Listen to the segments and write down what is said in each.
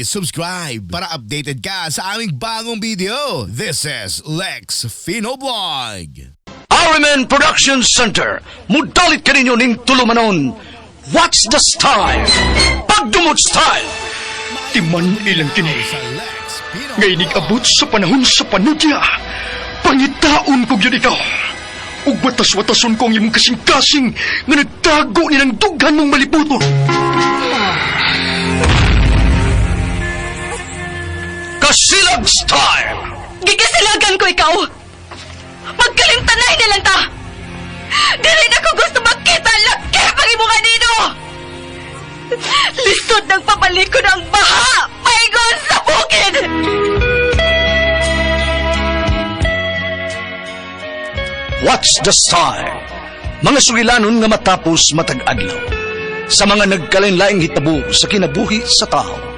Please subscribe para updated ka sa aming bagong video. This is Lex Fino Vlog. RMN Production Center, mudalit kaninyo ning tulumanon. What's the style? Pagdumot style! Timan ilang kini. Sa Lex Pino Ngay abot sa panahon sa panudya. Pangitaon ko gyud ikaw. Ug watas-watason ko ang imong kasing-kasing nga nagtago ni ng dughan mong malibuton. Kasilag style! Gigasilagan ko ikaw! Magkalimtanay na lang ta! Dili na ko gusto makita ang laki pang imo kanino! Lisod ng pabalikon ang baha! Paingon sa bukid! What's the style? Mga sugilanon nga matapos matag adlaw. Sa mga nagkalain-laing hitabo sa kinabuhi sa tao.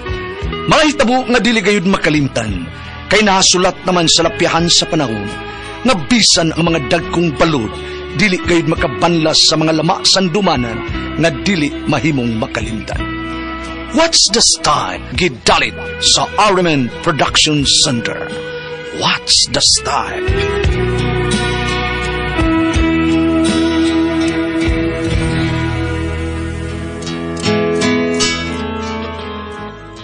Mga hitabo nga dili gayud makalimtan, kay nahasulat naman sa lapyahan sa panahon, nga bisan ang mga dagkong balod, dili gayud makabanlas sa mga lama sandumanan nga dili mahimong makalimtan. What's the style? Gidalit sa RMN Production Center. What's the style?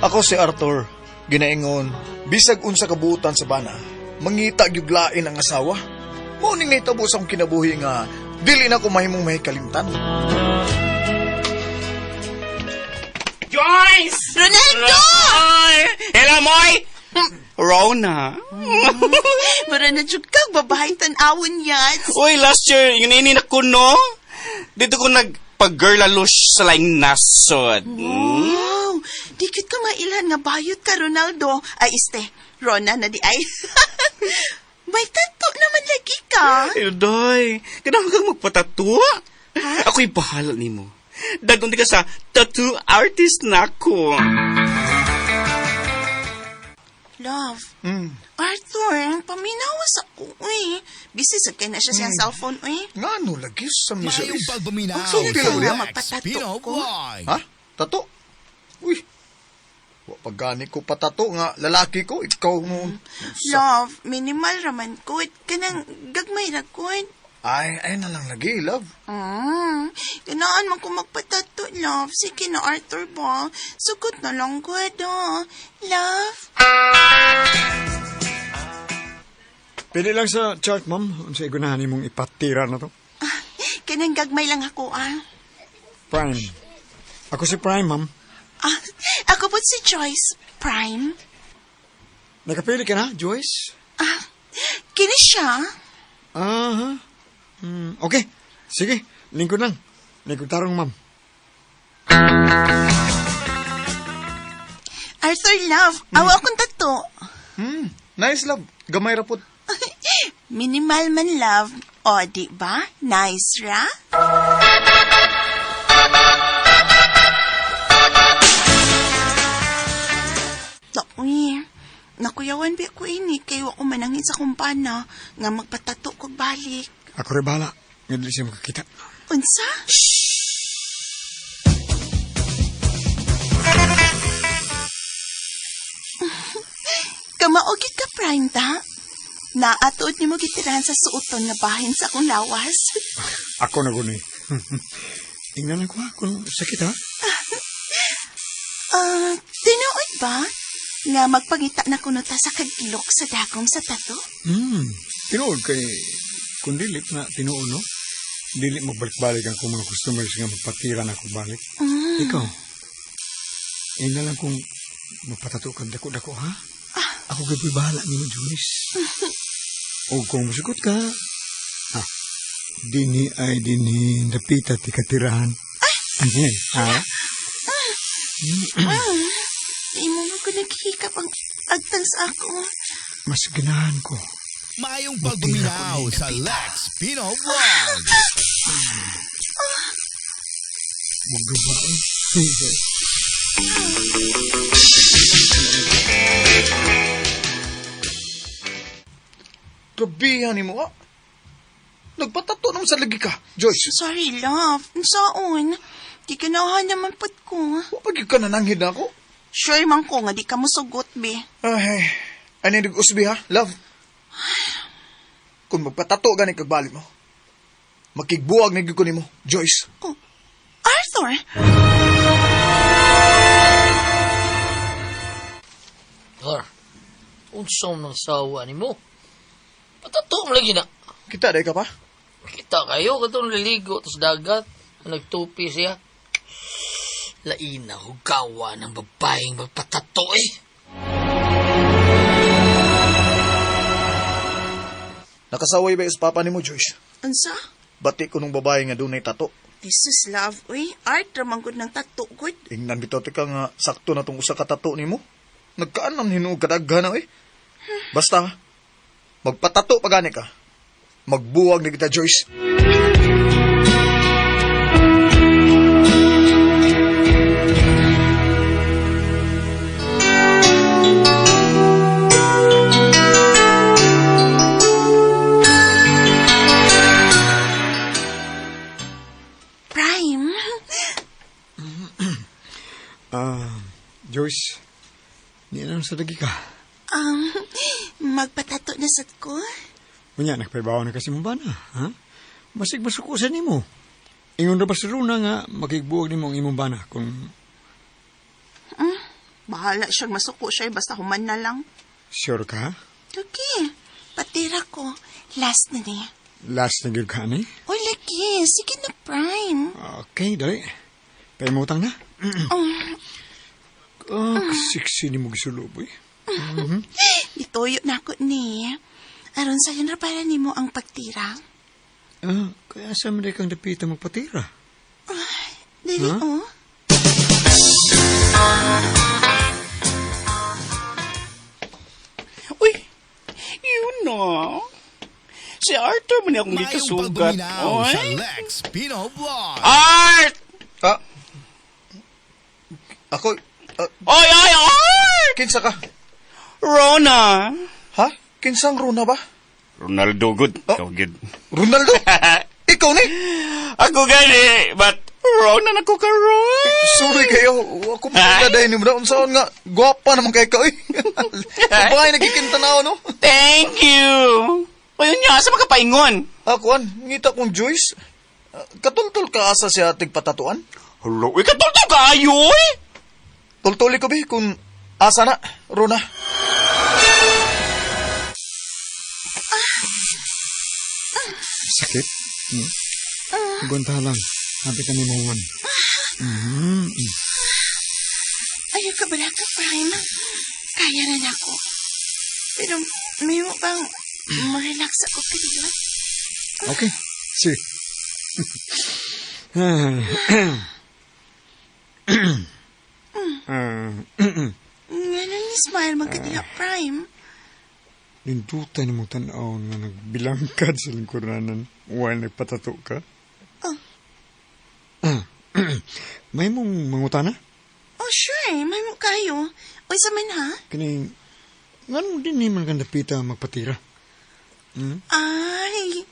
Ako si Arthur, ginaingon, bisag unsa kabuutan sa bana, mangita gyud lain ang asawa. Mao ning nahitabo sa akong kinabuhi nga dili na ko mahimong mahikalimtan. Joyce! Ronaldo! Ay! Hello, Moy! Rona. Mura na jud kag babaeng tan-awon yan. Uy, last year, yun ini na ko, no? Dito ko nagpag-girl-alush sa laing nasod. Wow! Dikit ka mailhan nga bayot ka, Ronaldo. Ay, este, Rona na di ay. May tato naman lagi ka. Ay, Doy, kailangan kang magpatattoo. Ako'y bahala nimo. Dagon di ka sa tattoo artist na ako. Love, Arthur, paminawas ako, uy. Busy sa kay na siya siyang cellphone, uy. Ngano lagi sa Mayong miseries? pagpaminaw Ang sa sino Lex magpatato Pino ko? Vlog. Ha? Tato? Uy. Wa pagani ko patato nga lalaki ko, ikaw mo. Love, minimal raman ko. Kanang gagmay ra ko. Ay, ay na lang lagi, love. Ganaan man ko magpatato, love. Sige na, Arthur ba? Sugot na lang ko, do. Love? Pili lang sa chart, ma'am. Unsa igunahan nimong ipatira na to? Kanang gagmay lang ako, ah. Prime. Ako si Prime, ma'am. Ah, ako po si Joyce Prime. Nakapili ka na, Joyce? Ah, kini siya. Aha. Okay. Sige, lingkod lang. Lingkod tarong, ma'am. Arthur Love, awa akong tato. Nice love. Gamay ra pud. Minimal man love. O, di ba? Nice, ra? Uy, nakuyawan ba ko ini kay wa ko manangin sa kumpana nga magpatato ko balik. Ako rin bahala. Nga dili siya makakita. Unsa? Kamaogit ka, Prime, ta? Naatuod ni mo gitirahan sa suoton nga bahin sa akong lawas. Ako na guni. Tingnan ako ha, kung sakit ha. Ah, tinuod ba? Nga magpangita na kuno ta sa kagilok sa dagom sa tato? Tinuod kay, kung dili na tinuod, no? Dili magbalik-balik ang kong mga customers nga magpatira na ako balik. Ikaw, ina lang kung magpatato ka dako-dako, ha? Ako gabi bahala nimo, Joyce. O kung musugot ka, ha, dini ay dini napita ti katirahan. Ay, ha? Di mo mo ko naghihikap ang agtang sa ako. Mas ganahan ko. Mayong pagpaminaw sa Lex Pino Vlog. Huwag eh. Gabihan nimo ah. Nagpatato naman sa lagi ka, Joyce. Sorry, love. Unsaon? Di ganahan naman pod ko. Wa pa gyud ka nananghid na ako. Sure man ko nga di ka mosugot, be. Ay, ay nag-usbi ha, love. Kung magpatato gani kag balik mo, makigbuwag na gyud ko nimo, Joyce. Oh, Arthur! Har, unsa man ang sawa nimo? Patato mo lagi na. Kita day ka pa? Kita kayo katong liligo tas dagat, nagtupi siya. Laina hugawa ng babaeng magpatato eh. Nakasaway ba is papa nimo, Joyce? Unsa? Bati ko nung babae nga dunay tato. Jesus love, uy. Art ramang gud ng tato gud. Ingnan bitaw ti ka nga sakto na tong usa ka tato nimo. Nagkaan hinuog kadaghan na eh. Basta magpatato pa gani ka. Magbuwag na kita, Joyce. Prime. Ah, Joyce, di na sa lagi ka. Magpatato na sad ko. Unya, nagpaibaw na kasi mo ba na, ha? Masig masuko sa nimo. Ingon ra ba sa Runa nga makigbuwag nimo ang imong bana kung Bahala siyang masuko siya, eh, basta human na lang. sure ka? Lagi, patira ko. Last na niya. Last na gyud ka ni. Uy, lagi. Sige na, Prime. Okay, dali. Paimutang na. Ah, sexy ni mo gisulob eh. Gituyo na ako ni. Aron sayon ra para nimo ang pagtira. Ah, kaya sa man kang dapita magpatira. Dili, oh. Uy, you know. Si Arthur man akong Mayong gikasugat. pagbuminaw Oy. sa Lex Pino Vlog. Art! Ah. Ako, ah, Oy, oy, Art! kinsa ka? Rona! Ha? Kinsang Runa ba? Ronaldo, good. Oh. Ikaw, good. Ronaldo? Ikaw ni? Ako gani, but Rona na ko karon. Sorry kayo. Ako magkadahin ni mo na. Unsaon nga, gwapa naman kay ka, eh. Babae nagkikinta na ako, no? Thank you. Uy, unya, asa makapaingon? Ako, an, ngita kong Joyce. Ah, Katultol ka asa siya tigpatatuan? Hello, uy, katultol ka ayo, uy! Tultuli ko, bi, kung asa na, Rona. Sakit? Hmm. Gunta lang. Happy kami mahuman. Ayaw ka bala ka, Prime. Kaya na nako. Pero may mo bang ma-relax ako period? Okay. Sige. Ah, Nga ni smile man ka diha, Prime. Nindutan mo tanaw nga nagbilangkad sa lingkuranan while nagpatato ka. Oh. Ah, May mong mangutana? Oh, sure. May mo kayo. Uy, sa man ha? Kining, ngano din ni man kang dapita magpatira? Ay.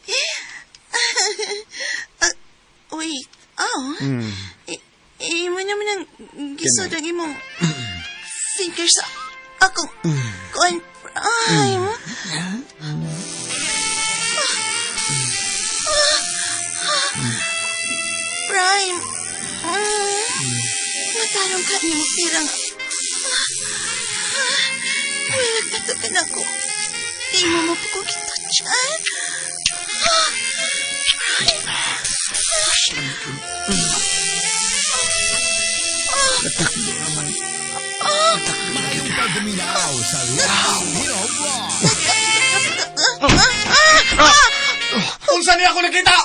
Ah, wait. Oh. Mm. Imo naman ang gisod ang imong fingers sa akong kuan, Prime. Prime. Matarong ka nimo tirang. Uy, nagtato ka na ako. Di mo mo po ko gitouchan. Mayong pagbuminaw sa Lex Pino Vlog. Unsa niya ako nakita?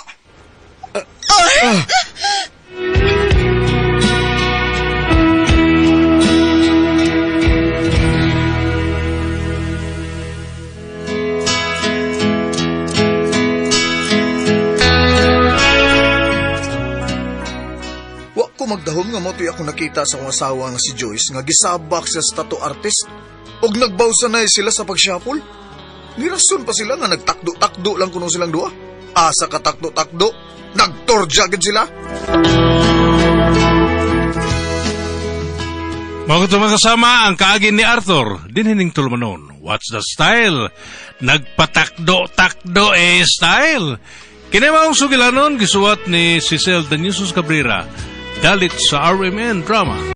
Wa ko magdahom nga motoy ako nakita sa akong asawa nga si Joyce nga gisabak siya sa tattoo artist ug nagbawsanay sila sa pag-shuffle. Nirason pa sila nga nagtakdo-takdo lang kuno silang duha. Asa ka takdo-takdo, nagtorja gid sila. Mao kato, mga kasama, ang kaagi ni Arthur dinhi ning tulumanon. What's the style? Nagpatakdo-takdo eh style. Kini maong sugilanon gisuwat ni Cecil Daniusos Cabrera. Dalit sa RMN Drama.